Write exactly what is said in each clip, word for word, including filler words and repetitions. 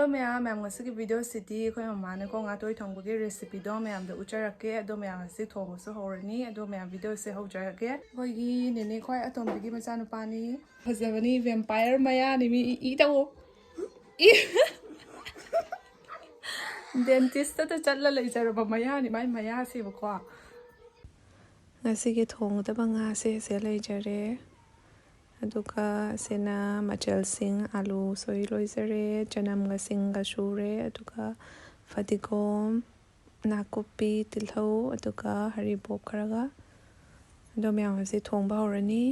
ꯑꯗꯣ ꯃꯌꯥꯝ, ꯃꯌꯥꯝ ꯉꯁꯤꯒꯤ ꯚꯤꯗꯤꯑꯣꯁꯤꯗꯤ ꯑꯩꯈꯣꯏ ꯃꯃꯥꯅꯀꯣ ꯉꯥ ꯇꯣꯏ ꯊꯣꯡꯕꯒꯤ ꯔꯦꯁꯤꯄꯤꯗꯣ ꯃꯌꯥꯝꯗ ꯎꯠꯆꯔꯛꯀꯦ꯫ ꯑꯗꯣ ꯃꯌꯥꯝ ꯉꯁꯤ ꯊꯣꯡꯕꯁꯨ ꯍꯧꯔꯅꯤ꯫ ꯑꯗꯣ ꯃꯌꯥꯝ ꯚꯤꯗꯤꯑꯣꯁꯦ ꯍꯧꯖꯔꯛꯀꯦ꯫ ꯑꯩꯈꯣꯏꯒꯤ ꯅꯦꯅꯦ ꯈ꯭ꯋꯥꯏ ꯑꯇꯣꯝꯕꯤꯒꯤ ꯃꯆꯥꯅꯨꯄꯥꯅꯤ꯫ ꯐꯖꯕꯅꯤ, ꯚꯦꯝꯄꯥꯌꯔ ꯃꯌꯥꯅꯤ꯫ ꯃꯤ ꯏ, ꯏ ꯇꯧꯑꯣ꯫ ꯏ꯫ ꯗꯦꯟꯇꯤꯁꯇꯗ ꯆꯠꯂ ꯂꯩꯖꯔꯕ ꯃꯌꯥꯅꯤ ꯃꯥꯏ ꯃꯌꯥꯁꯤꯕꯀꯣ꯫ ꯉꯁꯤꯒꯤ ꯊꯣꯡꯒꯗꯕ ꯉꯥꯁꯦ ꯁꯦ ꯂꯩꯖꯔꯦ꯫ ꯑꯗꯨꯒ ꯁꯤꯅ ꯃꯆꯜꯁꯤꯡ: ꯑꯥꯂꯨ ꯁꯣꯏ ꯂꯣꯏꯖꯔꯦ, ꯆꯅꯝꯒ ꯁꯤꯡꯒ ꯁꯨꯔꯦ, ꯑꯗꯨꯒ ꯐꯗꯤꯒꯣꯝ, ꯅꯥꯀꯨꯞꯄꯤ, ꯇꯤꯜꯍꯧ, ꯑꯗꯨꯒ ꯍꯔꯤꯕꯣꯞ ꯈꯔꯒ꯫ ꯑꯗꯣ ꯃꯌꯥꯝ ꯑꯁꯤ ꯊꯣꯡꯕ ꯍꯧꯔꯅꯤ꯫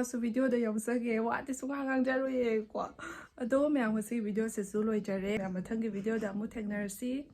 ꯁꯨ ꯚꯤꯗꯤꯑꯣꯗ ꯌꯥꯎꯖꯒꯦ꯫ ꯋꯥꯗꯤ ꯁꯨꯡꯉꯥꯡ ꯉꯥꯡꯖꯔꯣꯏꯌꯦꯀꯣ꯫ ꯑꯗꯣ ꯃꯌꯥꯝ, ꯉꯁꯤ ꯚꯤꯗꯤꯑꯣꯁꯤꯁꯨ ꯂꯣꯏꯖꯔꯦ꯫ ꯃꯌꯥꯝ, ꯃꯊꯪꯒꯤ ꯚꯤꯗꯤꯑꯣꯗ ꯑꯃꯨꯛ ꯊꯦꯡꯅꯔꯁꯤ꯫